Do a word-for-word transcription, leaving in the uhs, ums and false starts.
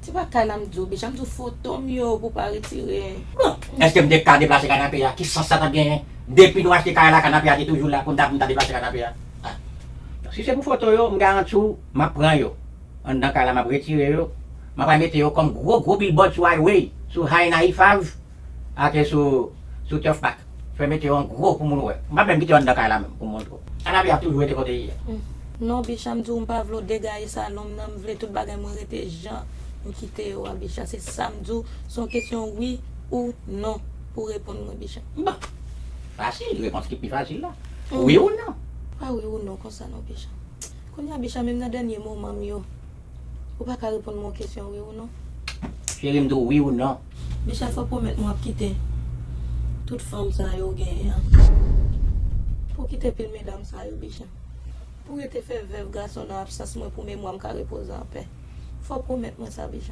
Se pa kay la m di w, Bicha, m di w foto m yo pou w pa retire. Bon, èske m te ka deplase kanape a? Ki sans sa t ap genyen? Depi nou achte kay la, kanape a te toujou la pou m ta, pou m ta deplase kanape a. Ah. Si se pou foto yo, m garanti w, m ap pran yo. Anndan kay la, m ap retire yo. M ap al mete yo kòm gwo, gwo billboard sou highway, sou High ninety-five, ake sou, sou Turf Park. Fè mete yo an gwo pou moun wè. M p ap menm kite yo anndan kay la menm pou m montre w. Kanape a ap toujou rete kote li ye. Hmm. Non, Bicha, m di w m pa vle w degaye salon m nan, m vle tout bagay mwen rete jan m kite yo a, Bicha. Se sa m di w, se yon kesyon wi ou non pou w reponn mwen, Bicha. Bon. Fasil, repons ki pi fasil la. Hmm. Wi ou non? Pa wi ou non konsa non, Bicha. Kounye a, Bicha, menm nan dènye moman m yo, ou pa ka reponn mwen yon kesyon wi ou non? Cheri, m di w wi ou non. Bicha, fò w pwomèt mwen w ap kite tout fanm sa yo w genyen an. Pou w kite pil medam sa yo, Bicha. Pou w rete fè vèv gason nan absans mwen pou memwa m ka repoze anpè. Fò w pwomèt mwen sa, Bicha.